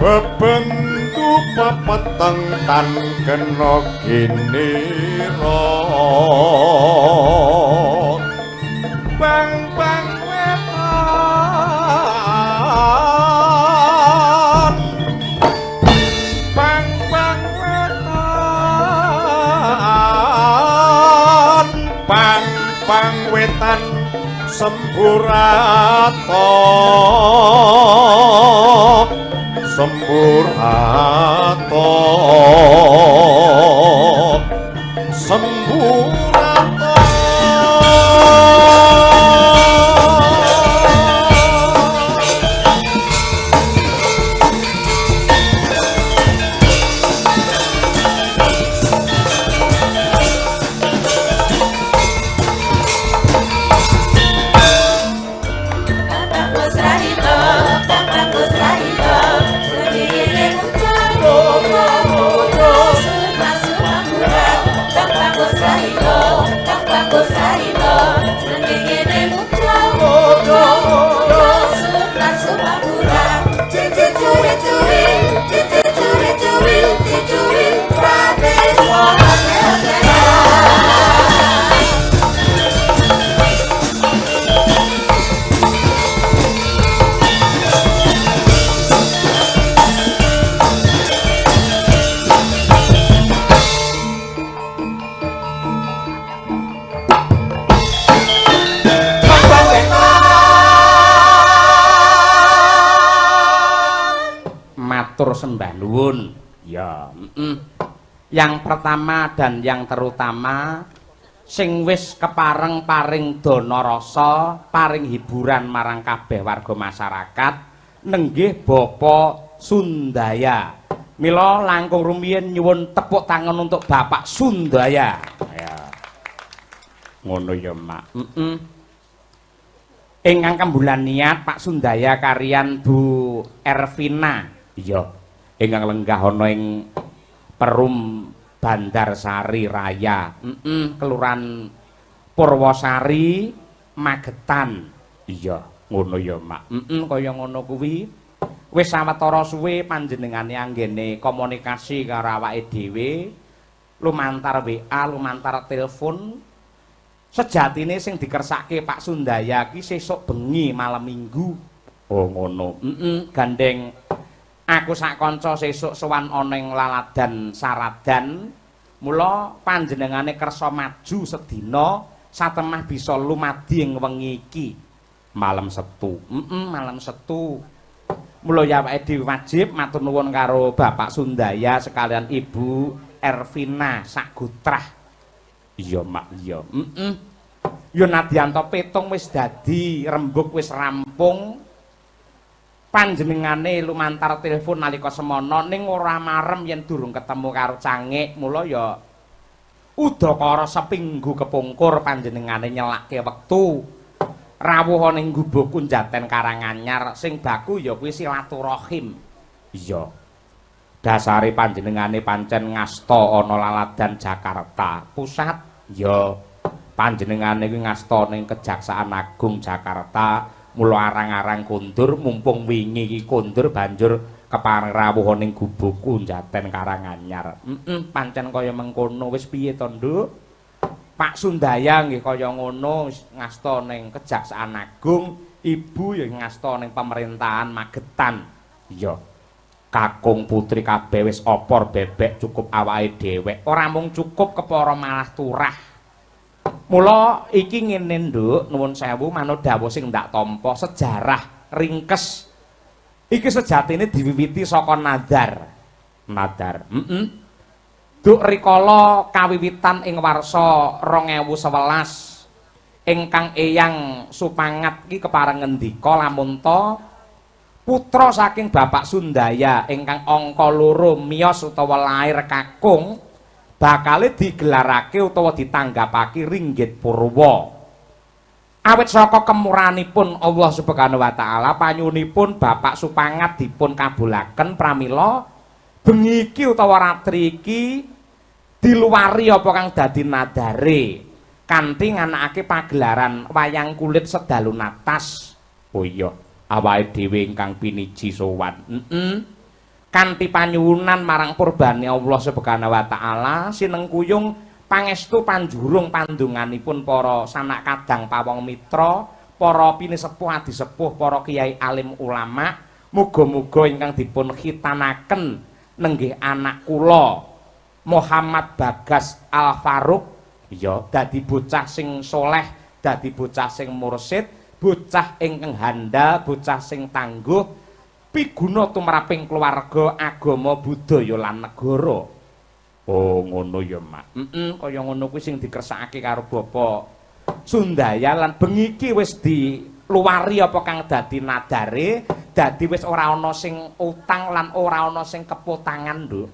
Bebendu pepeteng tan kena ginira. Bang bang wetan, bang bang wetan, bang bang wetan Semburata, Semburata, Semburata. Matur sembah nuwun. Ya, Yang pertama dan yang terutama sing wis kepareng paring dana rasa, paring hiburan marang kabeh warga masyarakat nenggih Bapak Sundaya. Mila langkung rumiyin nyuwun tepuk tangan untuk Bapak Sundaya. Ya. Ngono ya, Mak. Ingkang kembulan niat Pak Sundaya karian Bu Ervina. Iya, ingkang lenggah ana ing Perum Bandarsari Raya, Kelurahan Purwosari, Magetan. Iya, ngono ya, Mak. Kaya ngono kuwi. Wis sawetara suwe panjenengane anggene komunikasi karo awake dhewe lumantar WA, lumantar telepon. Sejatine sing dikersake Pak Sundaya ki sesuk bengi malam Minggu. Oh, ngono. Gandeng aku sak kanca sesuk sowan ana ing laladan Saradan. Mula panjenengane kersa maju sedina satemah bisa lumadi ing wengi iki. Malam Setu. Malam Setu. Mula ya awake dhewe wajib matur nuwun karo Bapak Sundaya sekalian Ibu Ervina Sagutrah. Iya, Mak, iya. Ya nadyan petung wis dadi, rembug wis rampung. Panjenengane lumantar telepon nalika semono ning ora marem yen durung ketemu karo Cangik. Mula ya udakara sepinggu kepungkur panjenengane nyelake wektu rawuh ning gubuk Kunjaten Karanganyar sing baku ya kuwi silaturahim. Iya. Dasare panjenengane pancen ngasta ana laladan Jakarta Pusat. Ya, panjenengane kuwi ngasta ning Kejaksaan Agung Jakarta. Mula arang-arang kondur mumpung wingi iki kondur banjur kepareng rawuh ning gubuk Kunjaten Karanganyar. Pancen kaya mengkono wis piye to, Nduk? Pak Sundaya nggih kaya ngono ngasta ning Kejaksaan Agung, ibu ya ngasta ning pemerintahan Magetan. Iya. Kakung putri kabeh wis opor bebek cukup awake dhewek. Ora mung cukup kepara malah turah. Mula iki ngene, Nduk, nuwun sewu manut dawuh sing ndak tampa sejarah ringkes. Iki sejatine diwiwiti saka nadar. Nadar. Duk rikala kawiwitan ing warsa 2011 ingkang Eyang Supangat iki kepareng ngendika lamun ta putra saking Bapak Sundaya ingkang angka 2 miyos utawa lair kakung bakale digelarake utawa ditanggapake ringgit purwa. Awit saka kemuranipun Allah Subhanahu wa taala panyuwunipun Bapak Supangat dipun kabulaken pramila bengi iki utawa ratri iki diluwari apa kang dadi nadare kanthi nganakake pagelaran wayang kulit sedalu natas. Oh iya, awake dhewe ingkang piniji sowan. Kanthi panyuwunan marang purbane Allah Subhanahu wa taala, sinengkuyung pangestu panjurung pandonganipun para sanak kadang pawong mitra, para pinisepuh adisepuh, para kiai alim ulama, muga-muga ingkang dipun khitanaken nenggih anak kula Muhammad Bagas Al Faruq ya dadi bocah sing soleh, dadi bocah sing mursid, bocah ingkang handal, bocah sing tangguh, piguna tumraping keluarga, agama, budaya lan negara. Oh, ngono ya, Mak. Heeh, kaya ngono kuwi sing dikersakake karo Bapak Sundaya lan bengi iki wis diluwari apa kang dadi nadare, dadi wis ora ana sing utang lan ora ana sing kepotangan, Nduk.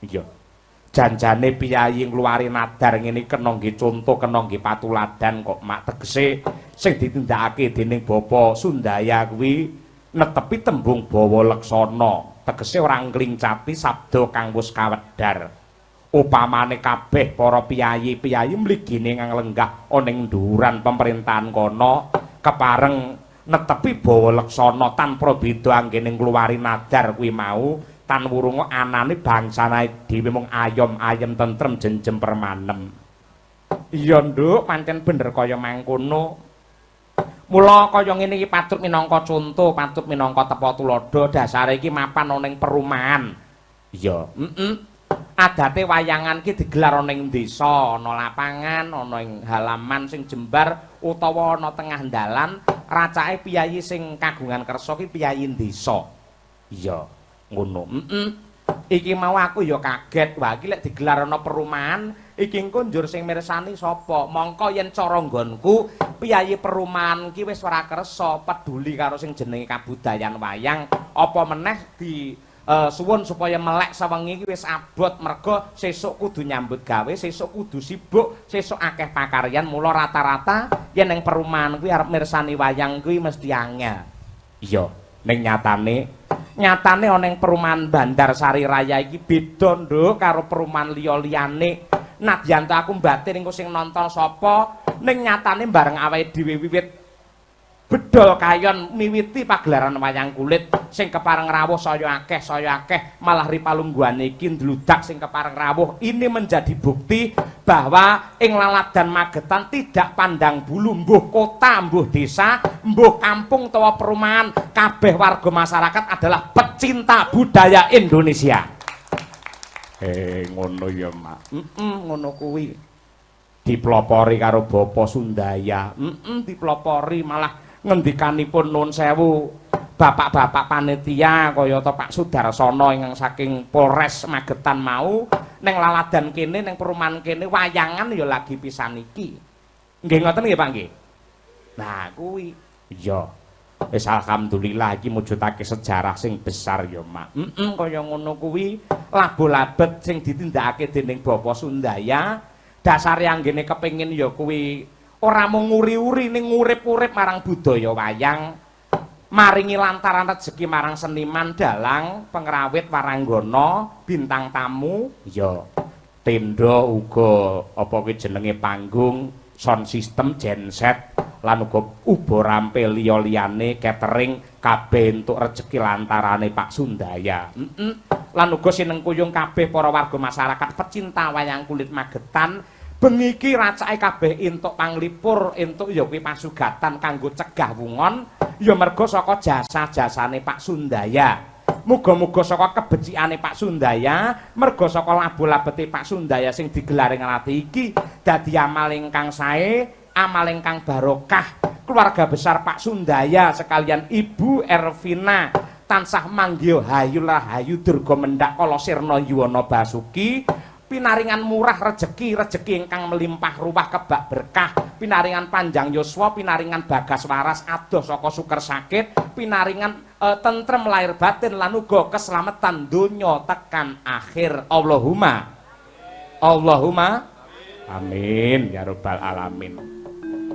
Iya. Janjane piyayi ngluwari nadar ngene kena nggih conto, kena nggih patuladan kok, Mak. Tegese sing ditindakake dening Bapak Sundaya kuwi netepi tembung bawa leksana, tegese ora nglincati sabda kang wis kawedhar. Upamane kabeh para piyayi-piyayi mligine kang lenggah ana ing dhuwuran pemerintahan kono kepareng netepi bawa leksana tanpa beda anggene ngluwari nadar kuwi mau, tan wurunga anane bangsane dhewe mung ayom ayem tentrem jenjem permanem. Iya, Nduk, pancen bener kaya mangkono. Mula kaya ngene iki patut minangka conto, patut minangka tepa tuladha. Dasare iki mapan ana ing perumahan. Iya, heeh. Adate wayangan ki digelar ana ing desa, ana lapangan, ana ing halaman sing jembar utawa ana tengah dalan, racake piyayi sing kagungan kersa ki piyayi desa. Iya, ngono. Heeh. Iki mau aku ya kaget, wah iki lek digelar ana perumahan, iki engko njur sing mirsani sapa? Mongko yen cara nggonku, piyayi perumahan ki wis ora kersa peduli karo sing jenenge kabudayan wayang, apa meneh di suwun supaya melek sewengi iki wis abot merga sesuk kudu nyambut gawe, sesuk kudu sibuk, sesuk akeh pakaryan. Mula rata-rata yen ning perumahan kuwi arep mirsani wayang kuwi mesti angel. Iya, ning nyatane nyatane ana ing perumahan Bandar Sari Raya iki beda, Nduk, karo perumahan liya-liyane. Nadyan ta aku mbatin engko sing nonton sapa, ning nyatane bareng awake dhewe wiwit bedol kayon miwiti pagelaran wayang kulit, sing kepareng rawuh saya akeh, saya akeh, malah ripalungguhane iki ndludak sing kepareng rawuh. Ini menjadi bukti bahwa ing laladan Magetan tidak pandang bulu, mbuh kota, mbuh desa, mbuh kampung utawa perumahan, kabeh warga masyarakat adalah pecinta budaya Indonesia. Ngono ya, Mak. Heeh, ngono kuwi. Dipelopori karo Bapak Sundaya. Heeh, dipelopori malah ngendikanipun nun sewu bapak-bapak panitia kaya ta Pak Sudarsono ingkang saking Polres Magetan mau, ning laladan kene, ning perumahan kene wayangan ya lagi pisan iki. Nggih ngoten nggih, Pak nggih. Nah, kuwi. Iya. Wis alhamdulillah iki mujudake sejarah sing besar ya, Mak. Heeh, kaya ngono kuwi labo-labet sing ditindakake dening Bapak Sundaya, dasare anggene kepengin ya kuwi ora mung nguri-uri ning ngurip-urip marang budaya wayang, maringi lantaran rejeki marang seniman, dalang, pengrawit, waranggana, bintang tamu, ya tenda uga apa kuwi jenenge panggung, sound system, genset, lan uga uba rampe liya-liyane, catering, kabeh entuk rejeki lantarane Pak Sundaya. Heeh. Lan uga sinengkuyung kabeh para warga masyarakat pecinta wayang kulit Magetan, bengi iki racake kabeh entuk panglipur, entuk ya kuwi pasugatan kanggo cegah wungon, ya merga saka jasa-jasane Pak Sundaya. Muga-muga saka kebecikane Pak Sundaya, merga saka labu-labete Pak Sundaya sing digelar ing ati iki dadi amal ingkang sae, amal ingkang barokah. Keluarga besar Pak Sundaya sekalian Ibu Ervina tansah manggiha hayu rahayu durga mendhak kala sirna yuwana basuki, pinaringan murah rejeki, rejeki ingkang melimpah ruwah kebak berkah, pinaringan panjang yuswa, pinaringan bagas waras adoh saka suker sakit, pinaringan tentrem lahir batin lan uga keselamatan donya tekan akhir. Allahumma Allahumma amin ya rabbal alamin.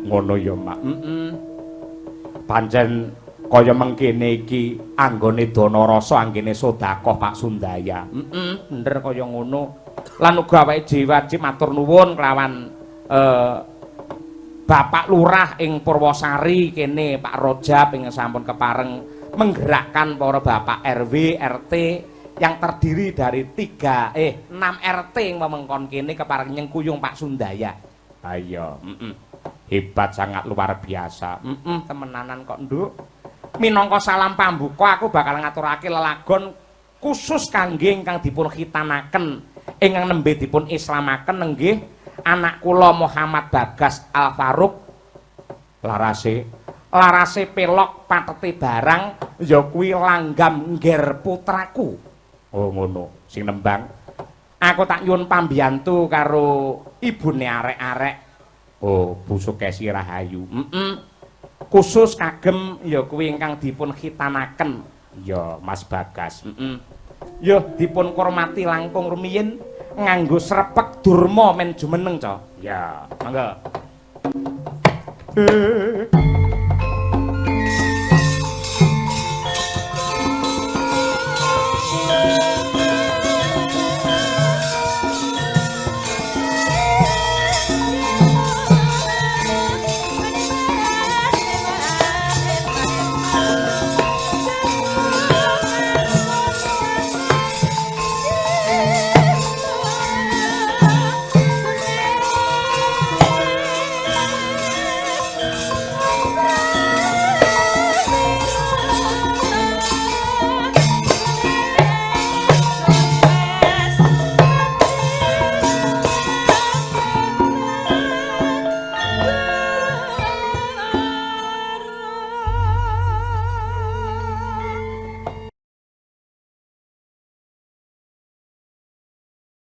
Ngono ya, Mak. Heeh. Pancen kaya mengkene iki anggone dana rasa, anggene sedekah Pak Sundaya. Heeh, bener kaya ngono. Lan uga awake dhewe wajib matur nuwun kelawan Bapak Lurah ing Purwosari kene, Pak Rojab, ing sampun kepareng menggerakkan para bapak RW, RT Yang terdiri dari 6 RT ing wewengkon kene kepareng nyengkuyung Pak Sundaya. Ha iya, heeh. Hebat, sangat luar biasa. Heeh, temenanan kok, Nduk. Minangka salam pambuka, aku bakal ngaturake lelagon khusus kangge ingkang dipun khitanaken, ingkang nembe dipun islamaken, nenggih anak kula Muhammad Bagas Al Faruq. Larase larase pelok, patete barang, ya kuwi langgam ngger putraku. Oh ngono, sing nembang aku tak nyuwun pambiyantu karo ibune arek-arek. Oh, Bu Sukesi Rahayu. Khusus kagem ya kuwi ingkang dipun khitanaken ya Mas Bagas. Yo dipun kurmati langkung rumiyin nganggo srepek durma men jumeneng, Ca. Ya, mangga.